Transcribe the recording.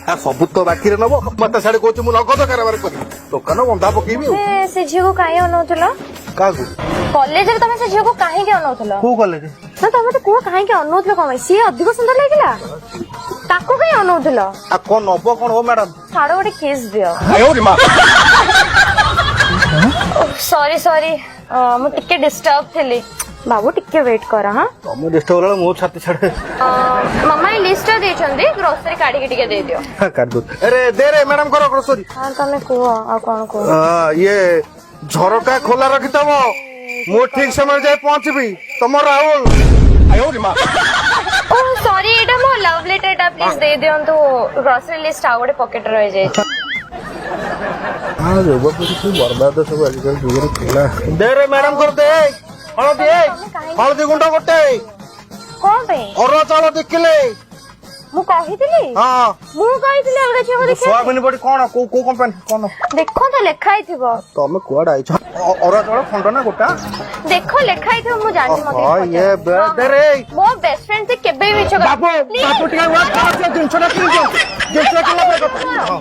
ଆଉ ସବୁ ତ ବାକିରେ ନବ, ମତେ ସାଡେ କହୁଛି ମୁଁ ନଗଦ କାରବାର କରିବି, ଦୋକାନ ବନ୍ଧା ପକେଇବି ଆଉ। ତମେ ସେ ଝିଅକୁ କାହିଁ ଅନଉଥିଲ? କାହାକୁ? କଲେଜରେ ତମେ ସେ ଝିଅକୁ କାହିଁକି ଅନଉଥିଲ? କୋଉ କଲେଜ? ନା, ତମେ ମତେ କୁହ, କାହିଁକି ଅନଉଥିଲ? କଣ ପାଇଁ? ସିଏ ଅଧିକ ସୁନ୍ଦର ଲାଗିଲା? ତାକୁ କାହିଁ ଅନଉଥିଲ? ଆଉ କଣ ନବ କଣ ହୋ ମ୍ୟାଡାମ? ଛାଡ, ଗୋଟେ କିସ୍ ଦିଅ। ସରି ସରି, ମୁଁ ଟିକେ ଡିଷ୍ଟର୍ବ ଥିଲି। ବାବୁ, ଟିକେ ୱେଟ୍ କର, ହଁ। ତମ ଡିଷ୍ଟର୍ବ ହେଲା, ମୋ ଛାତି ଛାଡେ। ମାମା ଏଇ ଲିଷ୍ଟଟା ଦେଇଛନ୍ତି, ଗ୍ରୋସରୀ କାଢିକି ଟିକେ ଦେଇଦିଅ। କାଢି ଦଉଛି। ଆରେ ଦେ ରେ ମ୍ୟାଡାମ, କର ଗ୍ରୋସରୀ। ହଁ, ତମେ କୁହ, ଆଉ କଣ କୁହ? ଇଏ ଝରକା ଖୋଲା ରଖିଥବ, ମୁଁ ଠିକ ସମୟରେ ଯାଇ ପହଞ୍ଚିବି। ତମ ରାହୁଲ। ଓ ସରି, ଏଇଟା ମୋ ଲଭ୍ ଲେଟରଟା, ପ୍ଲିଜ ଦେଇ ଦିଅନ୍ତୁ। ଗ୍ରୋସରୀ ଲିଷ୍ଟ ଆଉ ଗୋଟେ ପକେଟରେ ରହିଯାଇଛି। ହଁ, ଯୁବପିଢି ସବୁ ବର୍ବାଦ ସବୁ ଆଜିକାଲି ଯୁଗରେ ପିଲା। ଦେ ରେ ମ୍ୟାଡାମ, କର ଦେ। ହଳଦୀ ଏ, ହଳଦୀ ଗୁଣ୍ଡ ଗୋଟେ। କଣ ପାଇଁ? ଅରୁଆ ଚାଉଳ 2 କିଲେ। ମୁଁ କହିଥିଲି? ହଁ। ମୁଁ କହିଥିଲି ଅଲଗା ଝିଅକୁ ଦେଖିବା? ସୋୟାବିନ ବଡି କଣ, କୋଉ କୋଉ କମ୍ପାନୀ କଣ? ଦେଖ ତ, ଲେଖା ହେଇଥିବ। ତମେ କୁଆଡେ ଆଇଛ? ଅରୁଆ ଚାଉଳ ଖଣ୍ଡ ନା ଗୋଟା? ଦେଖ, ଲେଖା ହେଇଥିବ, ମୁଁ ଜାଣିନି, ମତେ ଓହୋ, କିଛି ଇଏ ପଚାର। ଦେ ରେ। ମୋ ବେଷ୍ଟ ଫ୍ରେଣ୍ଡ, ସେ କେବେ ବି ମିଛ ବାବୁ, ବାବୁ, ଟିକେ wait କର, ସେ ଜିନିଷଟା କିଣିଛ, ଜିନିଷ କିଣିଲା ପରେ କଥା। ହଁ।